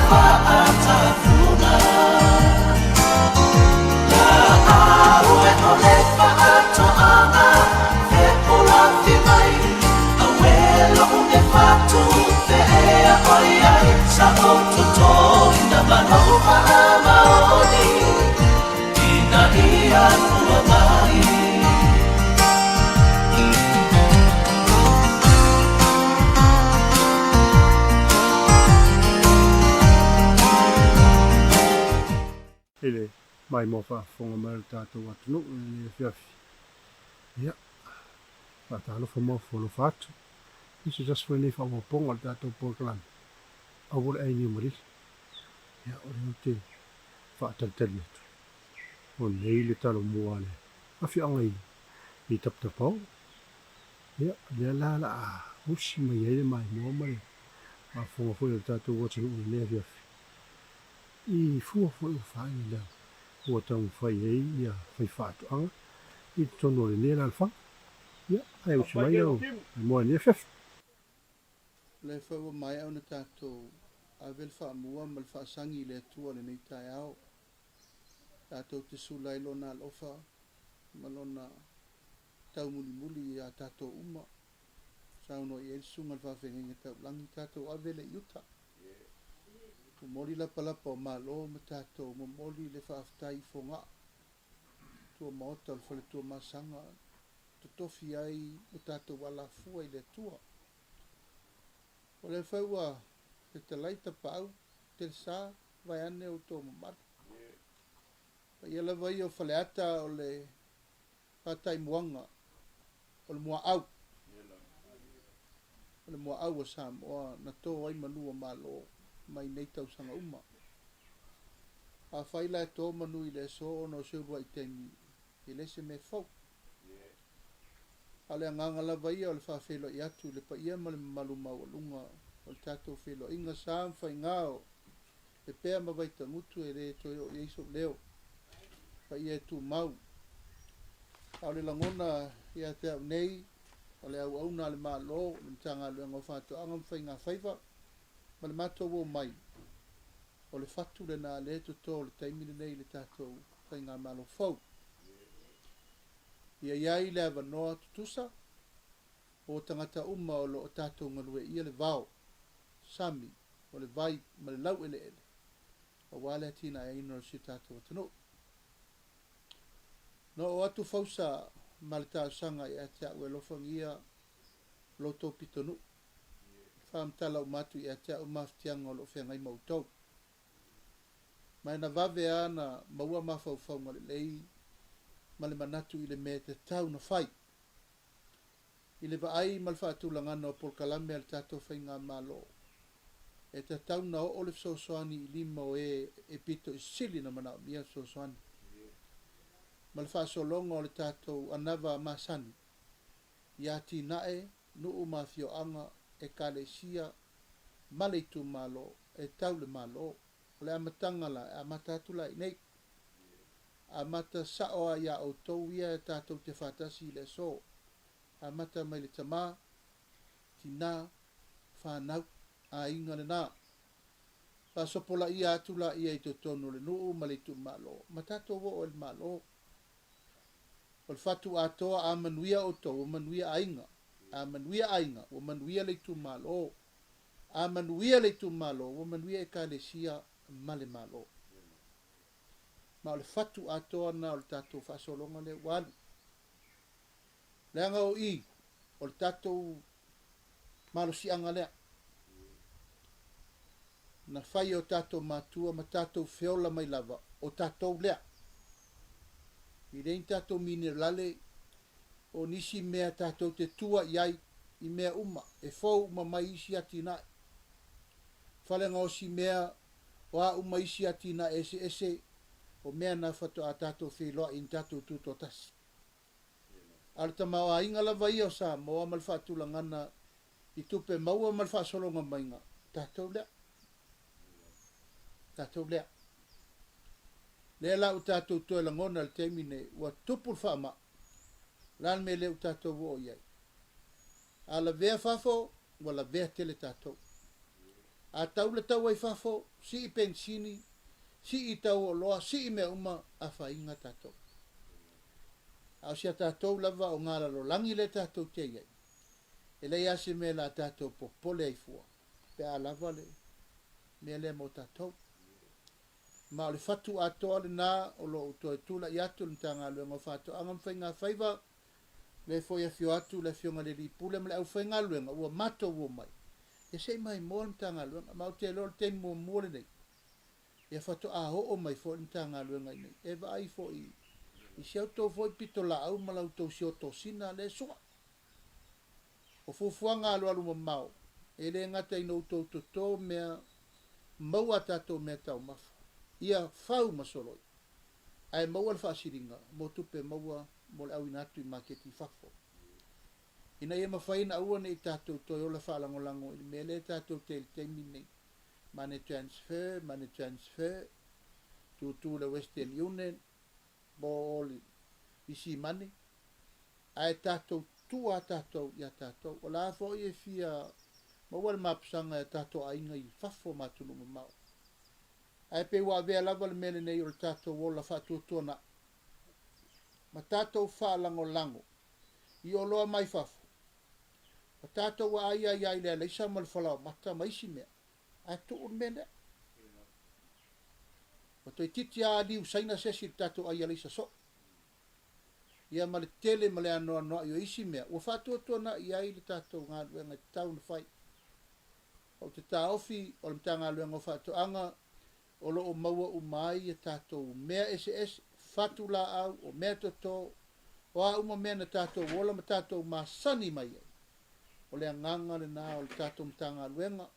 Faatafuga Laau e o le faatoaga Fepulafi mai Aue lo'u ne fatu Ea oi ai sa ou totoina ma lou faamaoni Ina ia fua mai. I le maimoa faafofoga mai o le tatou atunuu i lenei afiafi. Ia, faatalofa ma ofo alofa atu i se tasi foi o lenei faaopoopoga o le tatou polokalame, aua le ai niu malili. Ia, o lea ou te faatalitali atu, o nei le talomua a le afioaga i Taputapao. Ia, lea la o le a usi mai ai le maimoa ma le faafofoga foi a le tatou atunuu i lenei afiafi. I fua foi ua faaali lea ua taumafai ai ia faifaatoaga i totonu o lenei alaalafaga. Ia, ae usi mai lau maimoa i lenei afiafi. O lea foi ua maea ona tatou ave le faamua ma le faasagi i le Atua i lenei taeao. Tatou te sula ai Lona alofa ma Lona taumulimuli ia tatou uma. Saunoa i ai le Susuga i le Faafeagaiga Taulagi, tatou ave lea i uta. Momoli lapalapa o malo ma tatou momoli le faafetai i Fogaa, Tuamaota o le Fale Tuamasaga, totofi ai lo tatou alafua i le Atua. O lea foi ua fetalai Tapaau, Telesa, vaeane outou mamalu. Paia lava ia o Faleata o le faataimuaga o le muaau, o le muaau a Samoa na to ai manu o Malo mai nei tausaga uma. Afai la e to manu i le aso ona o se uluai taimi, e le se mea fou. A o le agaga lava ia o le faafeiloai atu i le paia ma le mamalu maualuga o le tatou feiloaiga sa ma faiga o Lepea ma Vaitagutu e le toe oo i ai sou leo. Paia e tumau. A o le lagona ia te au nei, o le auauna a le Malo, le Matagaluega o Faatoaga ma Faigafaiva ma le matou omai, o le fatu lena lea e toto i le taimi lenei i le tatou Faigamalo fou. Ia i ai le avanoa tutusa o tagata uma o lo o tatou galueia le vao, sami, o le vai ma le laueleele aua le atinaeina o si o tatou atunuu. Na oo atu Fausa ma le talosaga ia te au e alofagia lo outou pitonuu. Faamatala uma atu ia te au mafatiaga o lo o feagai ma outou. Ma e na vave lava na maua mafaufauga lelei ma le manatu i le mea e tatau na fai. I le vaai ma le faatulagana o polokalame a le tatou Faigamalo, e tatau na oo le fesoasoani i lima o e e pito i sili na manaomia le fesoasoani. Ma le faasologa o le tatou anava masani i atinae, nuu ma afioaga, ekalesia ma le itumalo e tau le Malo. O le amataga la, e amata atu la i inei. Amata sao lava ia outou ia tatou te faatasi i le aso. Amata mai le tama, tina, fanau, aiga lena. Faasopolaia atu laia i totonu o le nuu ma le itumalo, ma tatou oo i le Malo. O le fatu atoa, a manuia outou, ua manuia aiga. A manuia aiga, ua manuia le itumalo. A manuia le itumalo, ua manuia Ekalesia ma le Malo. Ma o le fatu atoa lena o le tatou faasologa lea ua alu. Leaga o i, o le tatou malosiaga lea na fai e o tatou matua ma tatou feola mai lava, o tatou lea. E leai ni tatou minerale o nisi mea tatou te tua i ai i mea uma, e fou uma mai isi atinae. Falegaosi mea o a uma isi atinae eseese, o mea na faatoa tatou feiloai i ni tatou tutoatasi. A o le tamaoaiga lava ia o Samoa ma le faatulagana i tupe maua ma le faasologa maiga, tatou lea. Tatou lea. Lea la ua tatou toe lagona i le taimi nei, ua tupu le faamai. O le a le mea lea ua tatou oo i ai? A lavea fafo, ua lavea tele tatou. A tau le taua i fafo, sii penisini, sii tau o oloa, sii mea uma, afaina tatou. A o si a tatou lava o galalolagi lea tatou te i ai, e leai lava se mea o le a tatou popole ai fua pe a lava le mea lea mo tatou. Ma o le fatu atoa lena o lo o toe tulai atu le Matagaluega o Faatoaga ma Faigafaiva, lea foi e afio atu le Afioga i le Alii Pule ma le aufaigaluega ua matou omai, ia se i maimoa le Matagaluega. Ma ou te iloa o le taimi muamua lenei, ia faatoa oo mai foi le Matagaluega i inei e vaai foi i si a outou foi pitolaau ma la outou siotosina lea e sua. O fuafuaga alualumamao, e le gata ina outou toto mea maua a tatou meataumafa, ia fau ma soloi, ae maua le faasiliga mo tupe maua mo le auina atu i maketi i fafo. Ina ia mafai ona aua ne i tatou toe ola faalagolago i le mea lea tatou te i le taimi lenei, money transfer, money transfer, tutu i le Western Union, mo all isi money, ae tatou tua tatou ia tatou. O la foi e fia maua le mapusaga e tatou aiga i fafo ma atunuu mamao. Ae pei ua avea lava le mea lenei o le tatou ola faatuatuanai ma tatou faalagolago i oloa mai fafo. Ua tatou aai ai ai le alaisa ma le falaoamata ma isi mea, ae tuu le mea lea. Ua toeitiiti lava liu Saina se isi i le tatou ai alaisa soo. Ia ma le tele ma le anoanoai o isi mea ua faatuatuanai ai le tatou galuega e tatau ona fai. Ou te taofi o le Matagaluega o Faatoaga o lo o maua uma ai a tatou mea eseese, fatu laau, o mea toto, o a uma mea na tatou ola ma tatou masani mai ai. O le agaga lena o le tatou Matagaluega,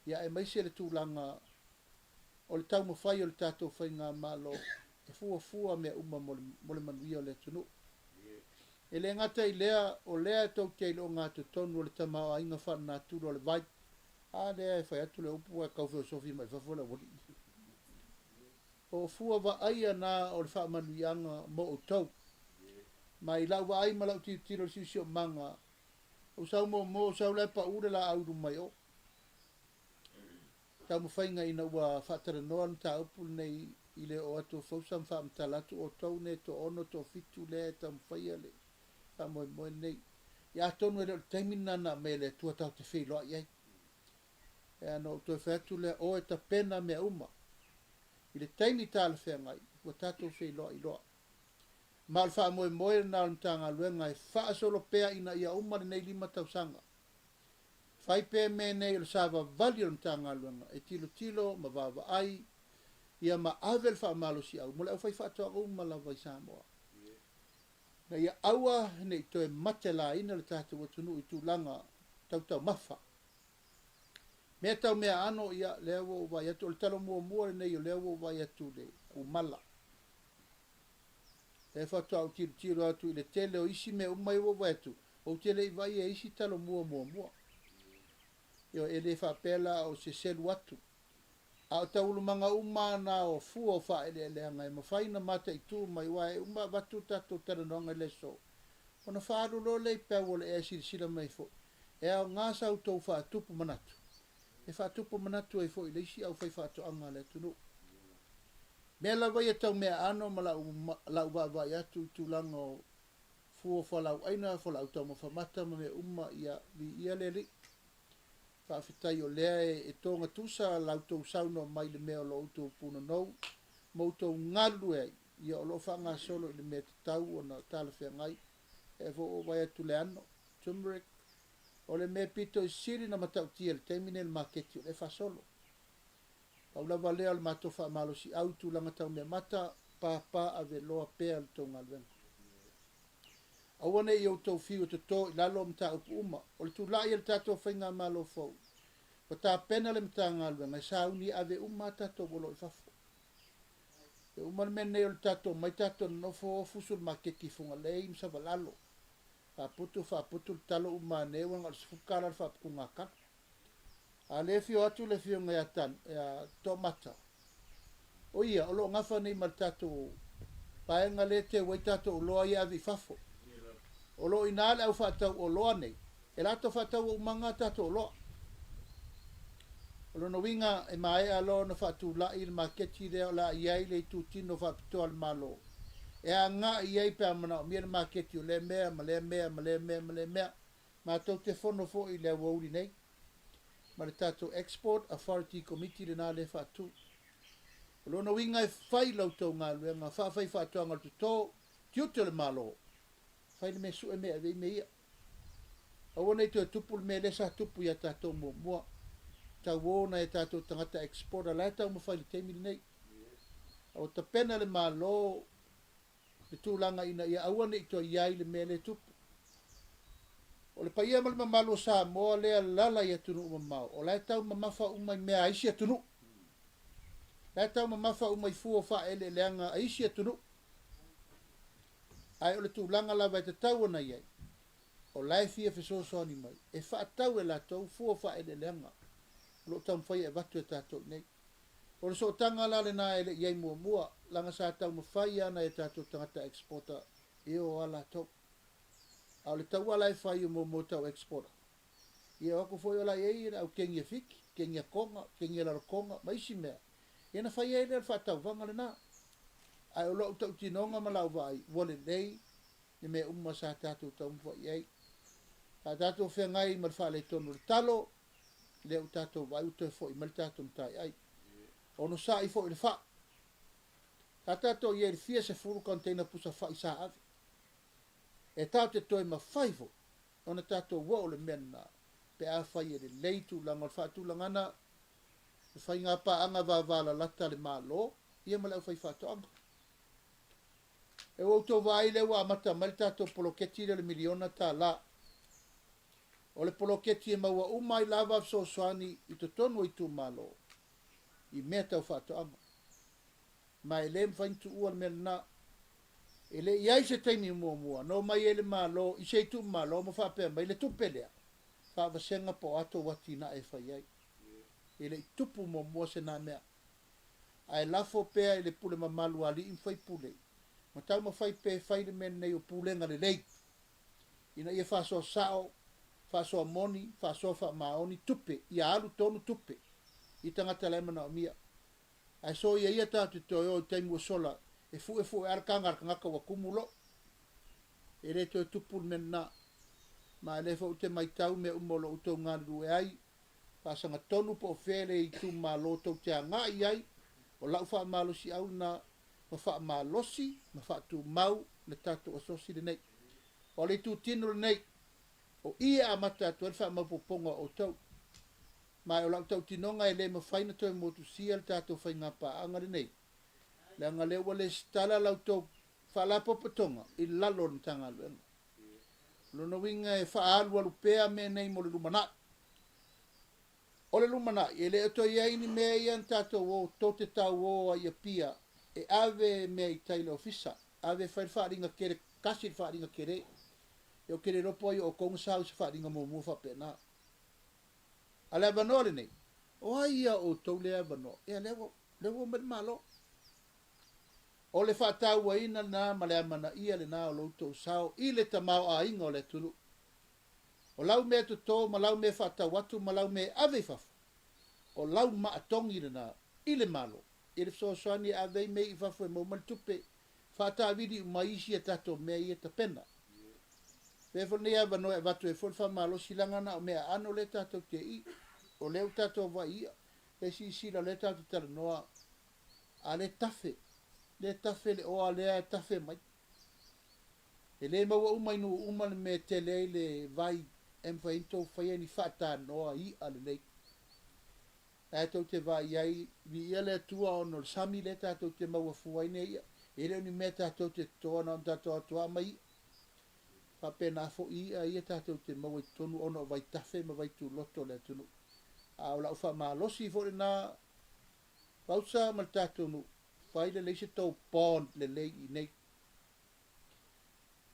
ia aemaise le tulaga o le taumafai o le tatou Faigamalo e fuafua mea uma mo le, mo le manuia o le atunuu. E le gata i lea, o lea e tou te i le ogatotonu o le tamaoaiga faalenatura o le vai. A lea e fai atu le upu ae tau feosofi mai fafo le aualii. O fua vaaia na o le faamanuiaga mo outou. Ma i lau vaai ma lau tilotilo i le siosiomaga, ou sau muamua, ou sau la e pau le laau i luma i o. Taumafaiga ina ua faatalanoa le mataupu lenei i le oo atu o Fausa ma faamatala atu outou nei e toaono, toafitu lea e taumafaia le faamoemoe lenei. Ia atonu e le o le taimi lena na aumai e le Atua tatou te feiloai ai. Ia ona ou toe fai atu lea, o e tapena mea uma. I le taimi talafeagai, ua tatou feiloai loa. Ma o le faamoemoe lena o le Matagaluega e faasolo pea ina ia uma lenei 5 tausaga. Fai pea mea nei o le savavali o le Matagaluega e tilotilo ma vaavaai ia ma ave le faamalosiau mo le aufaifaatoaga uma lava i Samoa. Ina ia aua ne i toe matelaina le tatou atunuu i tulaga tau taumafa. Mea tau meaano, ia, lea ua ou vaai atu, o le talo muamua lenei o lea ua ou vaai atu i le umala. Lea faatoa ou tilotilo atu i le tele o isi mea uma ia ua ou vaai atu, ou te le i vaaia isi talomua muamua. Ioe, e le faapea la o se selu atu, a o taualumaga uma lava na o fua o faaeleeleaga e mafai ona mataitu mai, aua e uma avatu le tatou talanoaga i le aso, ona faaalu loa lea i peau o le ea e silasila mai foi, e aoga sa outou faatupu manatu, e faatupu manatu ai foi i le isi aufaifaatoaga a le atunuu. Mea lava ia tau meaano ma lau, lau vaavaai atu i tulaga o fua o fualaauaina, fualaau taumafa mata ma mea uma, ia, viia le Alii. Faafetai o lea e togatusa la outou saunoa mai i le mea o lo outou punonou ma outou galulue ai, ia o lo o faagasolo i le mea tatau ona talafeagai. E foi ua ou vaai atu le ano, turmeric, o le mea pito i sili ona matautia i le taimi nei o le maketi o lea e faasolo. Pau lava lea o le matou faamalosiau i tulaga tau meamata, pāpā aveloa pea le tou galuega. Aua ne i outou fiu e toto i lalo mataupu uma. O le tulai a le tatou Faigamalo fou, ua tapena le Matagaluega e sauni e ave uma a tatou oloa i fafo. E uma le mea lenei o le tatou omai tatou nonofo fusu le maketi i Fugalei ma Savalalo. Faaputu faaputu le talo uma ane ua na o le 10 tala le faaputuga a talo. A lea e afio atu le afioga ia Tan, ia Toomata, o ia o lo o gafa nei ma le tatou vaega lea e teu ai tatou oloa ia e ave i fafo. O lo o i ina le au faatau oloa nei, e latou faataua umaga a tatou oloa. O lona uiga, e maea loa ona faatulai le maketi lea o le a i ai le itutino faapitoa a le Malo e agai i ai pe a manaomia le maketi o lea mea ma lea mea ma lea mea ma lea mea. Matou te fono foi i le aoauli nei ma le tatou Export Authority Committee lena lea e faatu. O lona uiga e fai la outou galuega faafaifaatoaga o le toto, tiute o le Malo, fai le mea sue mea e ave ai mea ia. Aua ne i toe tupu le mea lea sa tupu ia tatou muamua. Tauo nai a tatou tagata exporter la e taumafai i le taimi lenei. A ua tapena le Malo le tulaga ina ia aua ne i toe i ai le mea lea e tupu. O le paia ma le mamalu o Samoa lea lala i atunuu mamao, o la e taumamafa uma i mea a isi atunuu. La e taumamafa uma i fua o faaeleeleaga a isi atunuu. Ae o le tulaga lava e tatau ona i ai, o la e fia fesoasoani mai e faatau e latou fua o faaeleeleaga o lo o taumafai e avatu e tatou i nei. O le sootaga la lena e le i ai muamua, leaga sa taumafai lava nai a tatou tagata exporter e o a latou. A o le taua la e fai o mo tau exporter, ia o atu foi o la e i ai le au kegi a Fiti, kegi a Toga, kegi a Lalotoga ma isi mea, ia ona fai ai lea o le faatauvaga lena. Ae o lou tautinoga ma lau vaai, ua lelei le mea uma sa tatou taumafai i ai. Sa tatou feagai ma le faaletonu o le talo, lea ua tatou vaai ua toe foi mai le tatou mataiai. Onosai foi i le fai. Sa tatou i ai i le fia sefulu container pusa fai sa ave. E tatou te toe mafai foi ona tatou oo i le mea lena pe afai e lelei tulaga o le faatulagana le faigapaaga vavalalata a le Malo ia ma le aufaifaatoaga. E ua outou vaai lea ua amata mai le tatou poloketi lea o le miliona tala. O le poloketi e maua uma ai lava fesoasoani i totonu o itumalo i mea tau faatoaga. Ma e le mafai ona tuua le mea lena. E le i ai se taimi muamua na omai ai le Malo i se itumalo ma faapea mai le tupe lea, faavasega po o a tou atinae e fai ai. E le i tupu muamua se na mea. Ae lafo pea i le pule mamalu a alii ma faipule ma taumafai pea e fai le mea lenei o pulega lelei ina ia faasoa sao, faasoa moni, faasoa faamaoni tupe, ia alu tonu tupe i tagata la e manaomia. Ae soia ia tatou te toe o i taimi ua sola e fu'efu'e a le taga a le tagata ua tumu lo'u. E le toe tupu le mea lena. Ma e lea foi ou te maitau mea uma o lo o outou galulue ai, faasagatonu po o fea le itumalo tou te agai i ai, o la'u faamalosi'au lena ma faamalosi ma faatumau le tatou asosi lenei. O le itutino lenei, o i e amata atu ai le faamaopoopoga o outou. Ma o lau tautinoga e le mafai ona toe motusia le tatou faigapaaga lenei, leaga lea ua lesitala la outou Faalapotopotoga i lalo o le Matagaluega. O lona uiga e faaalualu pea mea nei mo le lumanai. O le lumanai, e le o toe i ai ni mea ia na tatou o tou te tauo ai i Apia e ave mea i tai i le ofisa, ave e fai le faaaliga tele, tasi le faaaliga tele. Ia ou te le iloa po o ai o outou na sau i se faaaliga muamua faapena. A o le avanoa lenei, o ai ia o outou lea e avanoa? Ia lea ua, lea ua omai le Malo. O le faatauaina lena ma le amanaia lena o lo outou sao i le tamaoaiga o le atunuu. O lau mea toto ma lau mea faatau atu ma lau mea e ave i fafo, o lau maatogi lena i le Malo, i le fesoasoani e ave ai mea i fafo e maua mai le tupe, faataavili uma ai isi a tatou mea ia e tapena. Avea foi lenei avanoa e avatu ai foi le faamalosi leaga na o mea aano lea tatou te i, o lea ua tatou vaai i ia, lea silasila o lea tatou te talanoa a lea tafe, lea tafe le oa lea e tafe mai. E le maua uma i nuu uma le mea e tele ai le vai e mafai ai ona tou faia ni faatanoa i'a lelei. Ae tou te vaai ai, viia le Atua ona o le sami lea tatou te maua fua ai nei i'a. E le o ni mea tatou te totoa na ona tatou o atu lava aumai i'a. Faapena foi i'a ia tatou te maua i totonu ona o vaitafe ma vaituloto o le atunuu. A o lau faamalosi foi lena Fausa ma le tatou nuu, fai lelei se tou bond lelei i inei.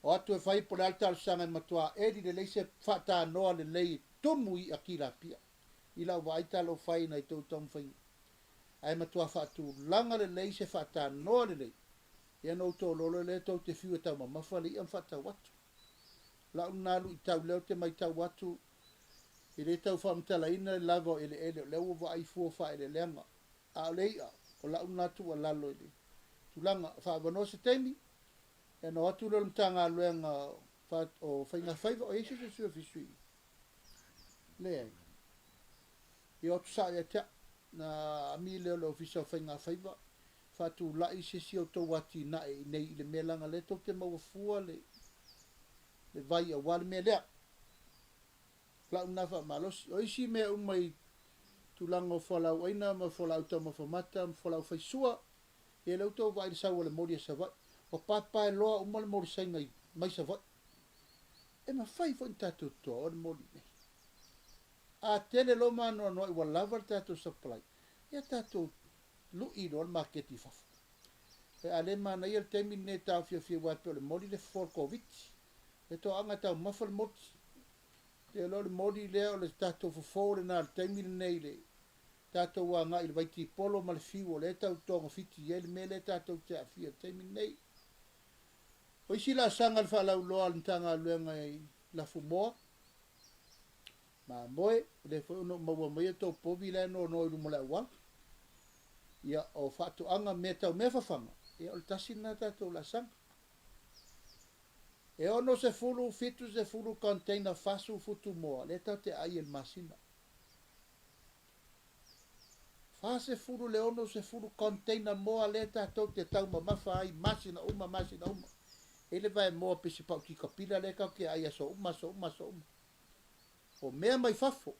O atu e fai po o le a le talosaga e matua eli lelei se faatanoa lelei e tumu i'a tilapia. I lau vaai talofa ai nai tou taumafaiga. Ae matua faatulaga lelei se faatanoa lelei, ia ona outou lolo lea tou te fiu e taumamafa le i'a ma faatau atu. Lau lena luitau lea ou te matau atu. E le tau faamatalaina le lava o eleele o lea ua vaai fua faaeleeleaga, a o le i'a, o la'u lena tuualalo i le tulaga. Faaavanoa se taimi, ia ona o atu lea o le Matagaluega o Faiga Faiva, o i ai se isi o Sui Ofisa i i? Leai. Ia o atu sa'o ia te a'u, na ami lea o le Ofisa o Faiga Faiva, faatula'i se isi o outou atinae i inei i le mea leaga o lea tou te maua fua le vai aua le mea lea. Lau lena faamalosi. O isi mea uma i tulaga o fualaau aina ma fualaau taumafa mata ma fualaau faisua, ia lea ua tou vaai i le sau a le moli a Savaii. Ua paepaeloa uma le moli Saina mai Savaii. E mafai foi ona tatou totoa le moli i inei. A tele loa ma anoanoai ua lava le tatou supply, ia tatou lui loa le maketi i fafo. A le manaia le taimi lenei e taofiofia aua e pei o le moli le fofo o le Koviti. E toaga e taumafa le moli. Ou te iloa o le moli lea o le tatou fofo lena i le taimi lenei i le tatou agai i le vaitipolo ma le fiu o lea e tau togafiti i ai le mea lea tatou te aafia i le taimi lenei. O isi laasaga i le faalauiloa a le Matagaluega i lafumoa, mamoe, o lea foi ona ou maua mai a tou povi la e nonoa i luma o le auala. Ia, o faatoaga, mea tau mea fafaga, ia o le tasi lena tatou laasaga. E 60, 70 container fasu futu moa lea tatou te aai i le masina. 40 le 60 container moa lea tatou te taumamafa ai masina uma, masina uma. E i ai le vaemoa pei se pau tikapila lea tatou te aai aso uma, aso uma, aso uma. O mea mai fafo.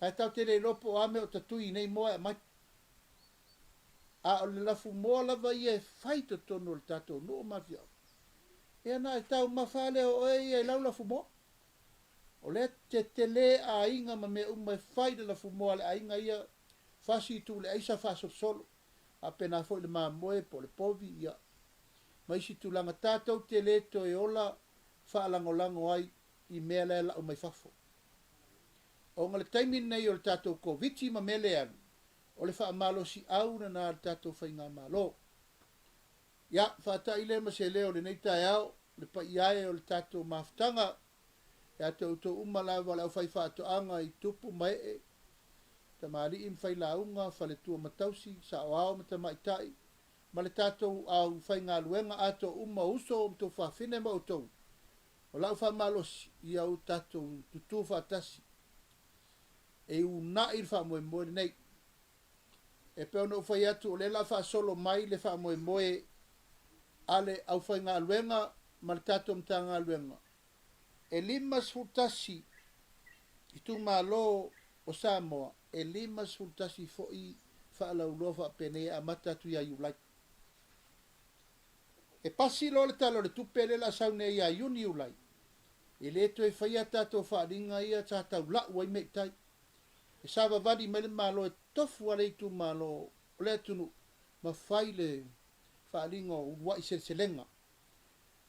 Ae tatou te le iloa po o a mea o tatui i nei moa e aumai. A o le lafumoa lava ia e fai i totonu o le tatou nuu ma afioaga, ia na e taumafa lava lea o oe ia i lau lafumoa. O lea e tele aiga ma mea uma e fai le lafumoa a le aiga ia, fasi tuu le aisa faasolosolo, faapena foi le mamoe po o le povi, ia, ma isi tulaga. Tatou te le toe ola faalagolago ai i mea la e lau mai fafo. Ona o le taimi lenei o le tatou Koviti ma mea lea e alu, O le faamalosiau lena a le tatou Faigamalo. Ia, faata'i lea ma se leo o lenei taeao, le paia e o le tatou mafutaga, ia te outou uma lava o le aufaifaatoaga i tupu ma ee, tamalii ma failauga, faletua ma tausi, saoao ma tamaitai, ma le tatou aufaigaluega atoa uma o uso ma tuafafine ma outou. O lau faamalosi, ia o tatou tutū faatasi e uunai le faamoemoe lenei. E pei ona ou fai atu, o lea o le a faasolo mai le faamoemoe a le aufaigaluega ma le tatou Matagaluega. E 51 itumalo o Samoa, e 51 foi faalauiloa faapenei e amata atu ia Iulai. E pasi loa le Tala o le Tupe lea o le a sau nei ia Iuni, Iulai, E le toe faia a tatou faaaliga ia sa tau lau ai mea i tai. E savavali mai le Malo e tofu lava le itumalo o le atunuu ma fai le faaaliga o uluai seleselega.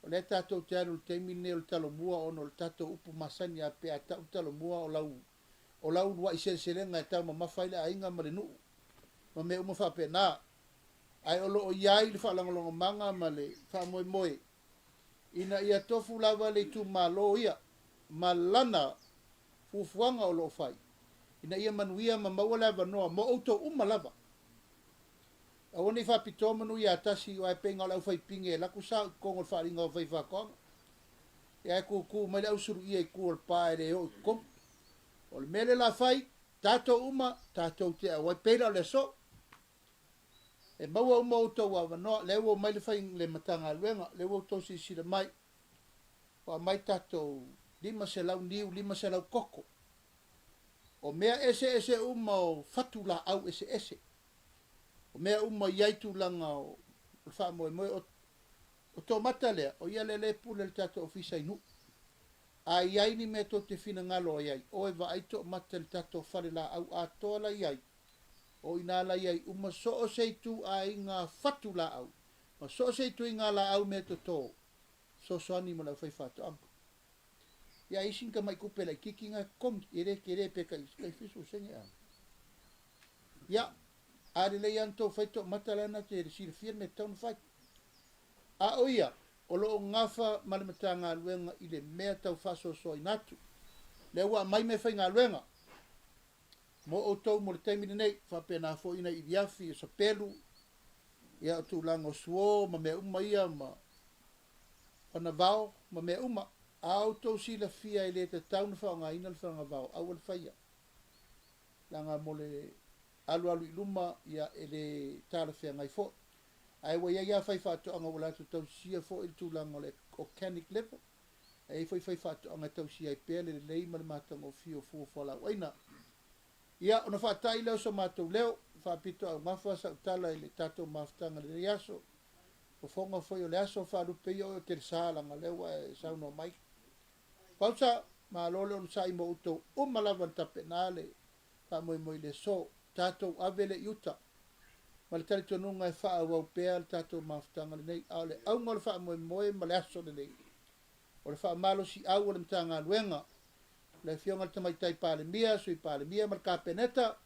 O lea tatou te alu i le taimi lenei o le Talomua ona o le tatou upu masani a pe a tau le Talomua o lau o lau uluai seleselega e taumamafa ai le aiga ma le nuu ma mea uma faapena. Ae o lo o i ai le faalagolagomaga ma le faamoemoe ina ia tofu lava le itumalo ia ma lana fuafuaga o lo o fai, ina ia manuia ma maua le avanoa mo outou uma lava. Aua ne i faapitoa manu ia tasi, aua e pei na o le aufaipine e laku sao i totonu o le faaaliga o faifaatoaga. Ia ae tutu mai le ausuluia i tua o le pa e le oo i totonu. O le mea lea o le a fai, tatou uma, tatou te auai pei la o le aso. E maua uma outou avanoa, lea ua omai le fai le Matagaluega, lea ua outou silasila mai, ua aumai tatou 500 niu, 500 koko. O mea eseese uma o fatu laau eseese. O mea uma i ai tulaga o le faamoemoe. O, o Tomata lea, o ia lea lea e pule le tatou ofisa i Nuu. A i ai ni mea tou te finagalo ai ai, oe vaai Toomata i le tatou fale laau atoa la i ai, O i ina la i ai uma so o se ituaiga fatu laau, ma so o se ituaiga laau mea toto, fesoasoani mo le aufaifaatoaga. Ia isi ni tamai tupe laitiiti na e totogi, e le tele pe tai tai fitu sene a. Ia, a lelei lava ona tou fai toomata la na te silafia le mea e tatau ona fai. A o ia, o lo o gafa ma le Matagaluega i le mea tau faasoasoaina atu. Lea ua aumai meafaigaluega mo outou mo le taimi lenei, faapena foi nai iliafi, o sapelu, ia o tulaga o suo ma mea uma ia ma fanavao ma mea uma. A outou silafia e le tatau ona faaaogaina le fanavao, aua le faia. Leaga mo le alualu i luma, ia e le talafeagai foi. Ae ua i ai lava faifaatoaga ua latou tausisia foi le tulaga o le organic level. E i ai foi faifaatoaga e tausia ai pea le lelei ma le matagofie o fua o fualaauaina. Ia, ona faatai lea o so matou leo, faapitoaugafa sau tala i le tatou mafutaga i lenei aso. Fofoga foi o le aso, faalupe ia oe o Telesa, leaga o lea ua e saunoa mai. Fausa, malo le onosai mo outou uma lava na tapena le faamoemoe i le aso. Tatou ave le i uta ma le talitonuga e faaauau pea le tatou mafutaga lenei. A o le auga o le faamoemoe ma le aso lenei, o le faamalosiau o le Matagaluega, le Afioga i le Tamaitai Palemia, Sui Palemia ma le Kapeneta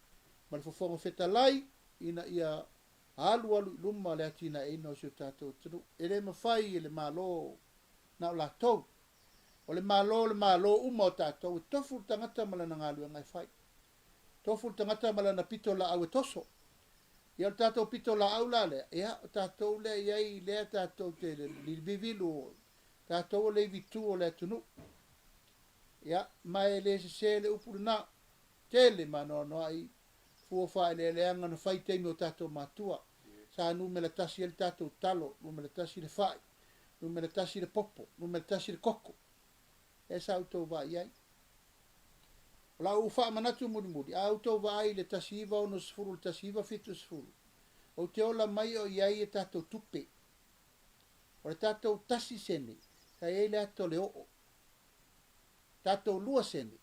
ma le Fofoga Fetalai ina ia alualu i luma le atinaeina o si o tatou atunuu. E le mafai e le Malo na o latou. O le Malo o le Malo uma o tatou, e tofu le tagata ma lana galuega e fai. Tofu le tagata ma lana pitolaau e toso. Ia o le tatou pitolaau la lea, ia o tatou lea e i ai lea tatou te vivilu, tatou o le ivitu o le atunuu. Ia, ma e le sese le upu lena. Tele ma anoanoai fua faaeleeleaga na fai i taimi o tatou matua. Sa numera tasi ai le tatou talo, numera tasi le fai, numera tasi le popo, numera tasi le koko. Lea sa outou vaai ai. O lau faamanatu mulimuli, a outou vaai i le 1960 i le 1970, ou te ola mai o i ai a tatou tupe. O le tatou tasi sene, sa i ai le ata o le oo. Tatou lua sene,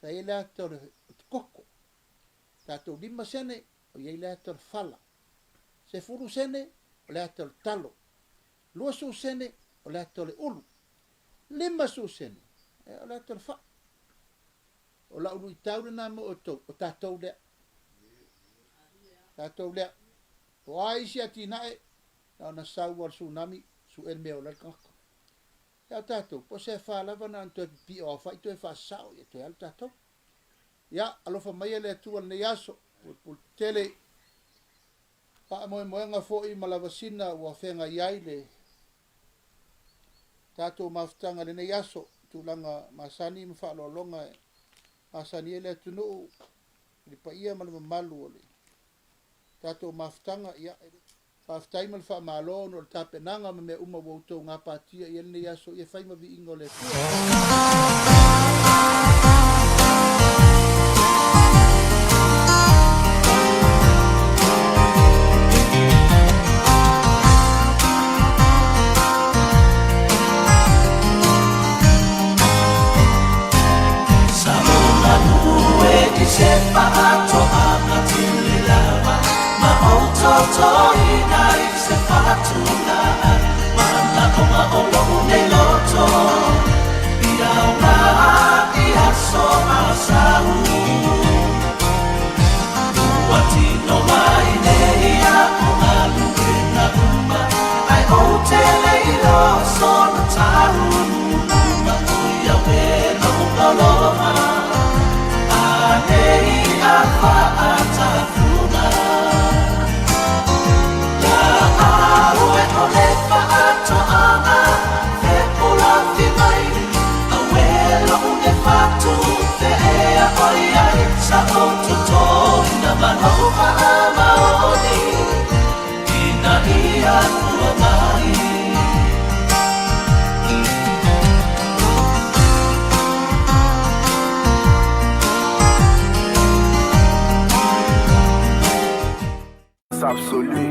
sa i ai le ata o le koko. Tatou lima sene, o i ai le ata o le fala. Sefulu sene, o le ata o le talo. Luasulu sene, o le ata o le ulu. Limasulu sene, o le ata o le fai. O lau luitau lena mo outou, o tatou lea. Tatou lea. O a isi atinae, na ona sau lava o le tsunami, sue le mea e ola ai le tagata. Ia o tatou, po o se afa lava na ona toe pipii o aofai toe faasasao, ia toe alu tatou. Ia, alofa maia le Atua i lenei aso, pulepuletetele, faamoemoega foi ma lavasina ua feagai ai le tatou mafutaga i lenei aso, tulaga masani ma faaaloaloga e masani ai le atunuu i le paia ma le mamalu o le tatou mafutaga. Ia, faafetai ma le faamalo ona o le tapenaga ma mea uma ua outou gapatia i ai lenei aso, ia fai ma viiga o le Atua.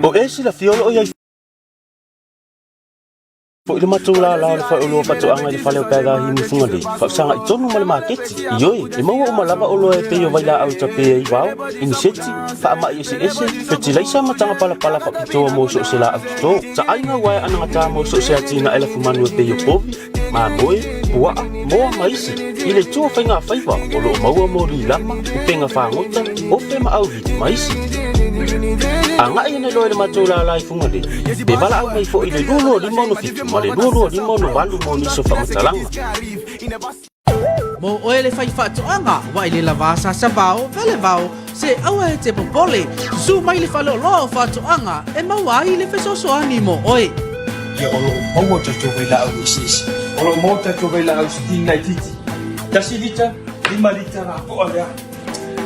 O e silafia o lo o i ai foi le matou lala o le faleoloa faatoaga i le fale o Paedahi i Fugalei, faafesagai tonu ma le maketi. Ioe, e maua uma lava oloa e pei o vailaau e tape ai vao, iniseti, faamai eseese, fetilaisa ma taga palapala faapitoa mo so o se laau toto. Taaiga uaea anagata mo so o se atinae lafumanu e pei o povi, mamoe, puaa, moa ma isi. I le itu o faigafaiva, o lo o maua moli lama, upega fagota, ofe ma auvili ma isi. Agai ane loa i le matou lala i Fugalei, pe valaau mai foi i le 22 567 ma le 22 5 68 mo nisi o faamatalaga. Mo oe le faifaatoaga, ua e le lavā sasavao, velevao, se aua e te popole, susu mai le faaloaloa o faatoaga e maua ai le fesoasoani mo oe. Ia o lo o maua tatou vailaau eseese. O lo o maua tatou vailaau steam laitiiti, tasi lita, lima lita lapoa lea.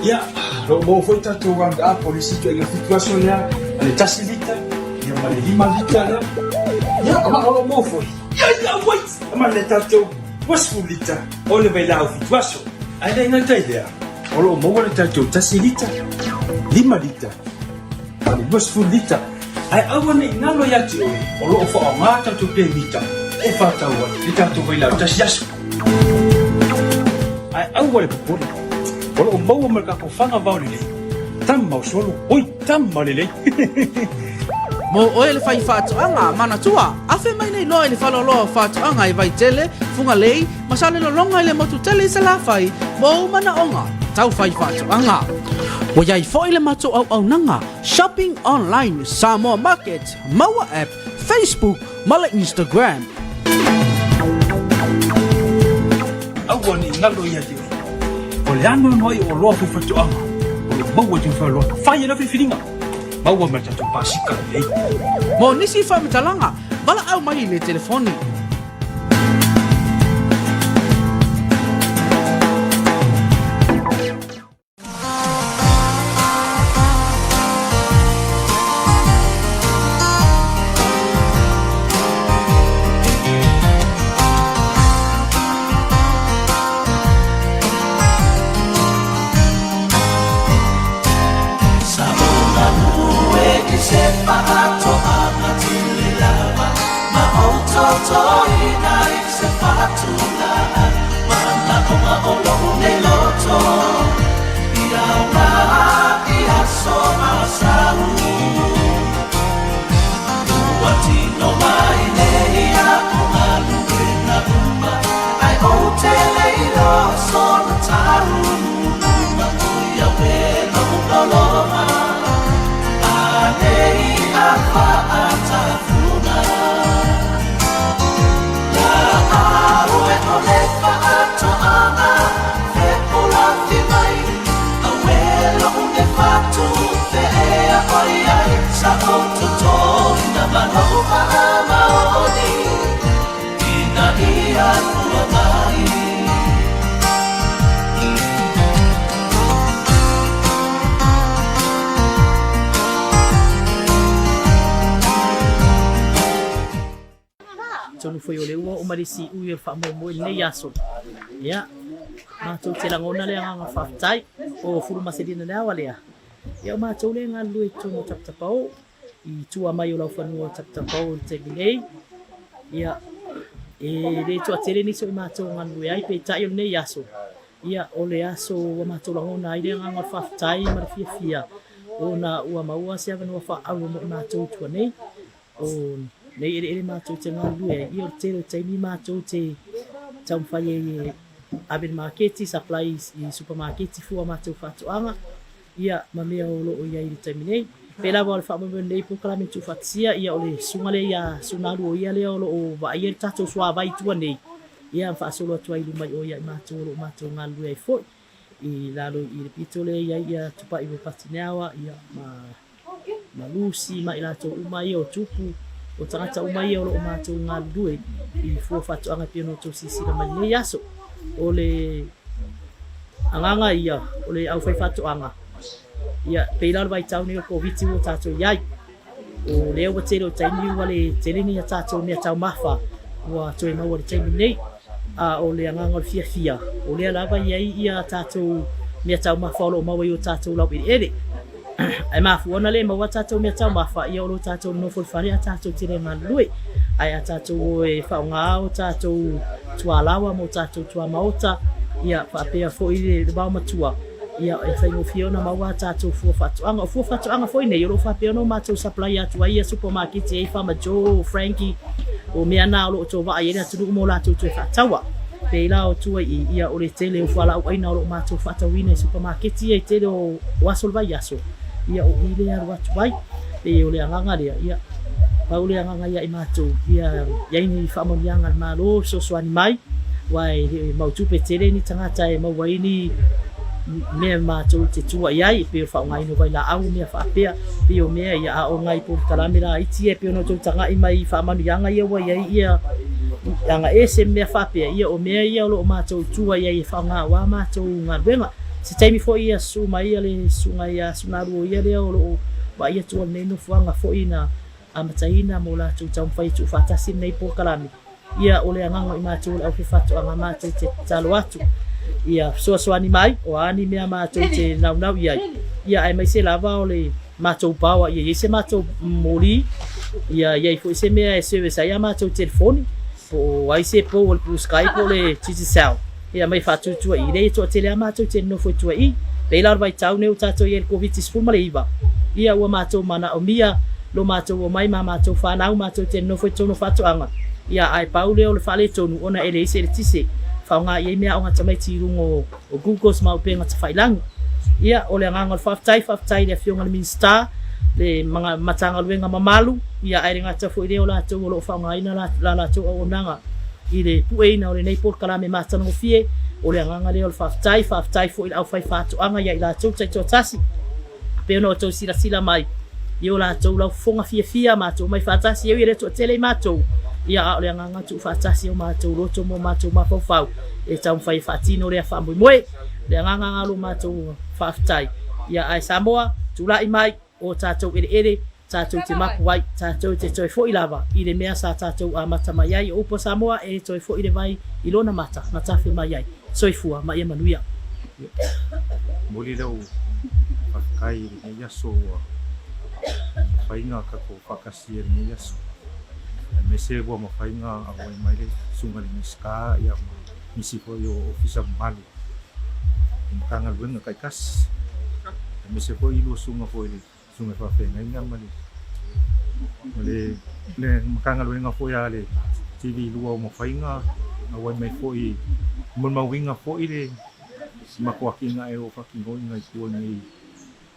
Ia, o lo o maua foi tatou round up o le isi ituaiga fitu aso lea, ma le tasi lita, ia ma le lima lita lea. Ia, ma o lo o maua foi, ia, ia, wait! Ma le tatou 20 lita o le vailaau fitu aso. Ae le gata i lea, o lo o maua le tatou tasi lita, lima lita, ma le 20 lita. Ae aua ne i galo ia te oe, o lo o faaaoga tatou pemita e faatau ai le tatou vailaau tasi aso. Ae aua le popole, o lo o maua ma le tatou faga vao lelei, tama o solo, oi, tama lelei! Mo oe le fai faatoaga, manatua, afe mai nei loa i le faleoloa o faatoaga i Vaitele, Fugalei, ma Salelologa i le motu tele i Salafai mo ou manaoga tau fai faatoaga. Ua i ai foi le matou auaunaga Shopping Online Samoa Market, Maua App, Facebook ma le Instagram. Aua ne i galo ia te oe. O le anoanoai o oloa faifaatoaga o lo o maua i te faleoloa. Fai e lau filifiliga. Maua ma le tatou pasika lelei. Mo nisi faamatalaga, valaau mai i le telefoni. Atonu foi o lea ua oo mai le siui o le faamoemoe i lenei aso. Ia, matou te lagona le agaga faafetai o Fulumaselina le awa lea. Ia o matou lea e galulue i totonu o Tapatapao, i tua mai o laufanua o Tapatapao i le taimi nei. Ia, e le toatele nisi o i matou e galulue ai, peitai o lenei aso, ia o le aso ua matou lagona ai le agaga o le faafetai ma le fiafia ona ua maua se avanoa faaauro mo i matou i tua nei. O nei eleele matou te galulue ai, ia o le tele o taimi matou te taumafai ai e ave i le maketi, supply i supamaketi fua matou faatoaga, ia ma mea o lo o i ai i le taimi nei. E pei lava o le faamoemoe o lenei polokalame tuufaatasia, ia o le susuga lea ia Sunalu o ia lea o lo o vaaia le tatou suavai i tua nei, ia ma faasolo atu ai i luma i o ia i matou o lo o matou galulue ai foi i lalo i le pito lea e i ai ia Tupai Ropati Neawa, ia ma ma Lucy ma i latou uma ia o Tupu, o tagata uma ia o lo o matou galulue i fua faatoaga e pei ona outou silasila mai lenei aso. O le agaga ia o le aufaifaatoaga, ia pei la o le vaitau nei o le Koviti ua tatou i ai, o lea ua tele o taimi ua le tele ni a tatou meataumafa ua toe maua i le taimi nei. A o le agaga o le fiafia, o lea lava e i ai ia tatou meataumafa o lo o maua i o tatou laueleele. Ae mafua ona le maua a tatou mea taumafa, ia o lo tatou nonofo i le fale a tatou te le galulue. Ae a tatou o e faaaoga o tatou tualawa ma o tatou tuamaota, ia faapea foi le vaomatua, ia e faigofie ona maua a tatou fua faatoaga. O fua faatoaga foi nei o lo o faapea ona o matou supply atu ai ia supamaketi e i ai Farmer Joe, Frankie, o mea na o lo o tovaa i ai le atunuu mo latou toe faataua. Pei la o tua i i, ia o le tele o fualaau aina o lo o matou faatauina i supamaketi ia i tele o aso o le vaiaso, ia o i lea alu atu ai. Pei o le agaga lea, ia pau le agaga ia i matou, ia i ai ni faamanuiaga a le Malo e fesoasoani mai, Aua e le mau tupe tele ni tagata e maua ai ni mea matou te tua i ai, e pei o le faaaogaina o vailaau ma mea faapea, e pei o mea ia, a o nai polokalame laiti ia e pei ona outou tagai mai i faamanuiaga ia ua i ai ia agaese ma mea faapea, ia o mea ia o lo o matou tua i ai e faaaoga aua matou galuega. Se taimi foi ia susu mai le susuga ia Sunalu o ia lea o lo o vaaia tua i lenei nofoaga foi na amataina mo latou taumafai e tuufaatasi lenei polokalame. Ia, o le agaga o i matou o le aufaifaatoaga matou te tatalo atu ia fesoasoani mai, o a ni mea matou te naunau i ai, ia aemaise lava o le matou power ia i ai se matou moli, ia i ai foi se mea e service ai a matou telefoni, po o ai se pou o le Blue Sky po o le Digicel. Ia mai faatuatua i lea e toatele lava matou te nonofo i tua i. Pei la o le vaitau nei ua tatou i ai i le Koviti-19, ia ua matou manaomia lo matou omai ma matou fanau matou te nonofo i totonu o faatoaga, ia ae pau lea o le faaletonu ona e leai se eletise e faaaoga i ai meaaoga tamaiti i luga o Googles ma upega tafailagi. Ia o le agaga o le faafetai, faafetai i le Afioga i le Minisita, le Matagaluega mamalu, ia ae le gata foi i lea o latou o lo o faaaogaina la latou auaunaga I le pueina o lenei polokalame matagofie, o le agaga lea o le faafetai, faafetai foi i le aufaifaatoaga ia i latou taitoatasi, pei ona outou silasila mai i o latou laufofoga fiafia, matou omai faatasi, e ui e le toatele i matou, ia a o le agaga tuufaatasi o matou loto ma o matou mafaufau e taumafai e faatino lea faamoemoe. O le agaga lena o lo matou faafetai. Ia ae Samoa, tulai mai o tatou eleele, Tatou te mapu ai, tatou te toe foi lava i le mea sa tatou amata mai ai. O upu a Samoa, e toe foi le vai i lona mata na tafe mai ai. Soifua ma ia manuia. Ia, momoli lau faafetai i lenei aso ua mafai ona tatou faatasi i lenei aso, aemaise ua mafai ona auai mai le Susuga i le Minisita ma nisi foi o Ofisa mamalu o Matagaluega taitasi, aemaise foi lua susuga foi i le Susuga i Faafeagaiga ma le ma le le Matagaluega foi a le TV 2 o mafai ona auai mai foi molimauina foi le matou atinae o faatinoina i tua nei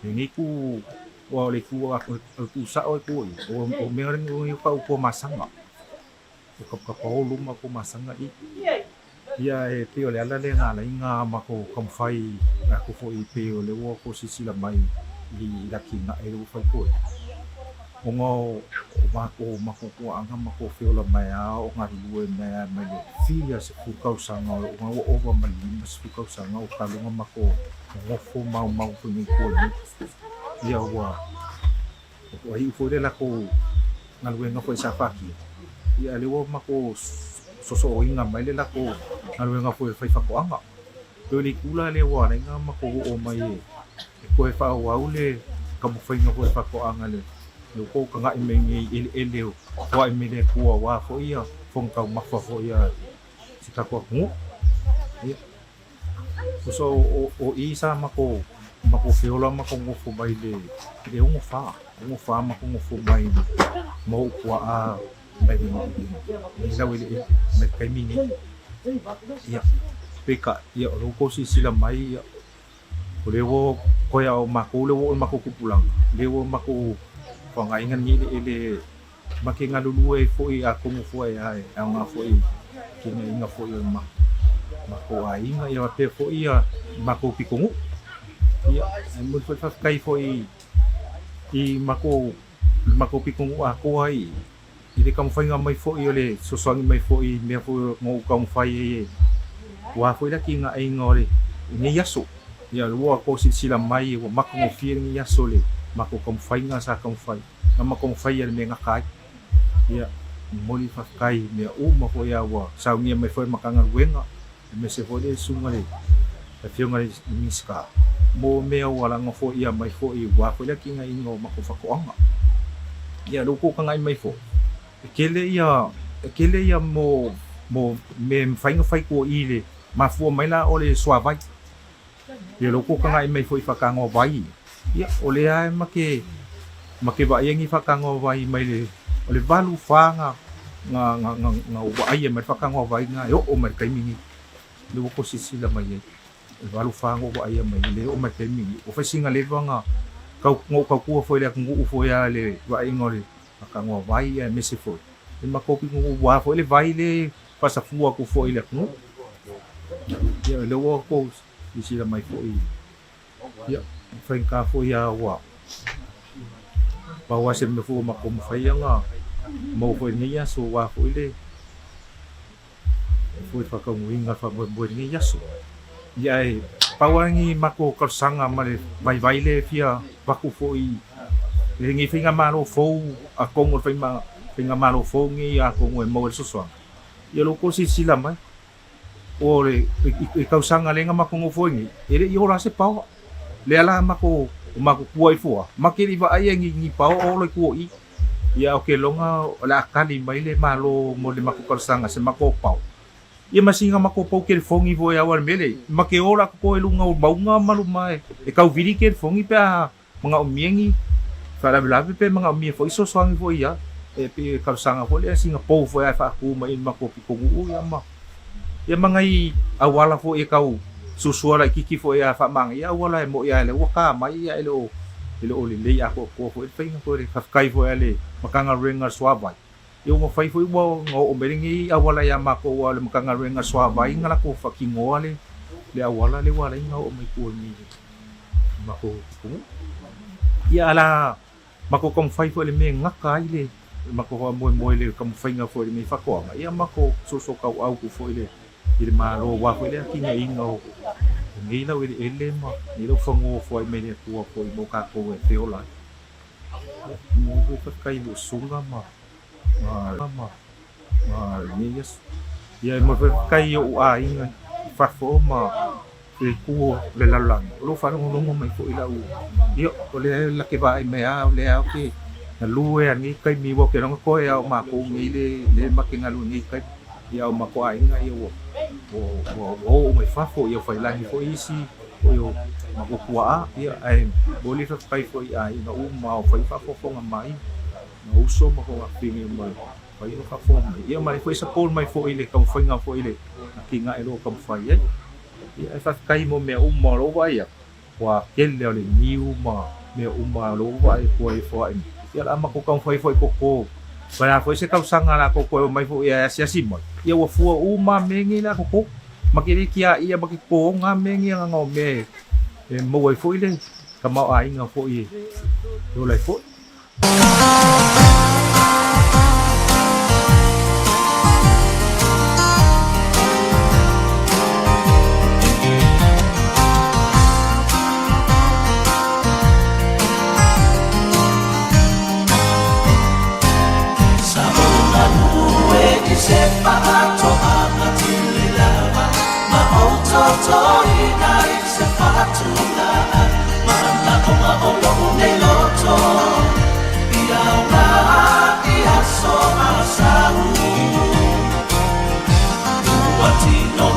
lenei itu aua o le itu o le itu sao e tua i o mea nei o tau Tuamasaga. O Taputapuaulu ma Tuamasaga i. Ia e pei o le ala lea na ala ai na matou taumafai atu foi pei o lea ua outou silasila mai i le atinae lea ua fai atu ai. Ona o matou matou tuaaga matou feola mai lava o galulue mai lava mai le fia sefulu tausaga ona ua ova ma le 50 tausaga o talu ona matou nonofo maumau foi nei i tua nei. Ia ua Ua iu foi le latou galuega foi sa faatino, ia a lea ua matou sosooina mai le latou galuega foi o le faifaatoaga. Pei o le itu la lea ua ala ai ona matou oo mai e toe faaauau le taumafaiga foi o le faatoaga i le ua tagai mai nei i eleele o foai mai le Atua aua foi ia fofoga taumafa foi a si tatou atunuu. Ia. So o i sa matou matou feola matou nofo mai le le 64, 64 matou nofo mai ma ou puaa mai le i laueleele mai le taimi nei. Ia, peitai, ia o lea ua tou silasila mai ia o lea ua toe a o matou lea ua oo i le matou tupulaga, lea ua matou faaaogaina lenei eleele Ma te galulue ai foi atonu foi a e aoga foi i kinaiga foi o matou aiga ia faapea foi ia matou pitonuu. Ia e momoli foi le faafetai foi i matou le matou pitonuu atoa i i le taumafaiga mai foi o le fesoasoani mai foi i mea foi na ou taumafai ai e aua foi le atinaeina o lenei aso. Ia ua outou silasila mai ua matagofie lenei aso i le matou taumafaiga sa taumafai. Na matou faia le mea gata ai. Ia, momoli le faafetai i mea uma foi a ua saunia mai foi le Matagaluega, aemaise foi le Susuga i le Afioga i le Minisita mo mea ua laga foi ia mai foi aua foi le atinaeina o matou faatoaga. Ia, o lea ua outou tagai mai foi, e tele ia, e tele ia mo, mo mea e mafai ona fai tua i le mafua mai la o le suavai. Ia lou kokanga i mai foi whakanga o vai. Ia, o le ae ma ke, ma ke vaai ngi whakanga o vai mai le, o le 84 nga, nga, nga, nga, nga vaai mai le whakanga o vai nga e oo mai le taimi ni. Le ua ko sisila mai ai. O le 84 nga vaai mai le oo mai le taimi ni. O whaisinga leva nga, kau, ngou kau kua foi le atunuu foi a le vaaiga o le whakanga o vai aemaise foi. Le matou pitonuu ua foi le vai le faasafua atu foi i le atunuu. Ia, o lea ua tou silasila mai foi, ia, e faigata foi a ua pau lava se mea foi ua matou mafai ona maua foi i lenei aso aua foi le foi le faataunuuina o le faamoemoe i lenei aso. Ia ae pau lava ni matou talosaga ma le vaivai lea e fia avatu foi i lenei faigamalo fou atonu o le faigamalo fou lenei atonu e maua ai le fesoasoani, ia lo outou silasila mai o le i tausaga lea na matou nofo ai nei, e le i ola se paoa. Lea la matou o matou tua ifo lava, ma te le i vaaia ni ni paoa o ola i tua i i. Ia ou te iloga o le a tali mai le Malo mo le matou talosaga se matou pao. Ia ma sina matou pau telefoni foi aua le mea lea, ma te ola atu koe i luga o mauga ma luma e tau vili telefoni pe a manaomia ni faalavelave pe manaomia foi fesoasoani foi ia e pei e talosaga foi lea sina pou foi ae faatu mai i le matou pitonuu ia ma ia ma nai auala foi e tau suasua laititi foi a faamanaia auala e moi a lea ua ta mai ia e le o e le o lelei atoatoa foi le faiga foi le faafetai foi a le Matagaluega o le Suavai ia ua mafai foi ua ona oo mai lenei auala ia matou aua o le Matagaluega o le Suavai na latou faatinoa le le auala lea ua ala ai ona oo mai tua i matou atunuu. Ia a la matou taumafai foi i le mea e gata ai le matou faamoemoe i le taumafaiga foi o lenei faatoaga, ia matou soosootaua atu foi i le Malo aua foi le atinaeina o nei laueleele ma nei laufanua ua foai mai le Atua foi mo tatou e feola ai. Ia, momoli foi le faafetai i lou usuga ma ma lenei aso. Ia, e momoli foi le faafetai i ou aiga i fafo ma le itu o le lalolagi, o lo o faalogologo mai foi lau, ia, o lea la te vaai mai lava, o lea ou te galue lava i lenei taimi, aua ou te iloa na toe lava o matou nei le ma te galue i lenei taimi. Ia, o matou aiga, ia, ua, ua, ua oo mai fafo, ia, ua failangi foi isi foi o matou tuaa, ia, ae momoli le faafetai foi i aiga uma o fai faafogafoga mai, ma uso ma afafine uma e fai ma faafofoga mai. Ia ma foi support mai foi i le taumafaiga foi i le atinae o lo o taumafai ai. Ia ae faafetai mo mea uma o lo o vaai atu, ua tele o le niu ma mea uma o lo o vaai atu ai e foai mai. Ia o le a matou taumafai foi e toto. O le a foi se tausaga o le a tou toe omai foi e asiasi mai, ia ua fua uma mea nei o le a toto. Ma te le tiaia ma te totoga mea nei leaga o mea e maua ai foi le tamaoaiga foi e ola ai foi. Sa ou galue i se faatoaga tele lava ma ou totoina i se faatulaga manaoga o lo'u nei loto i ao lā i aso a sau ua tino.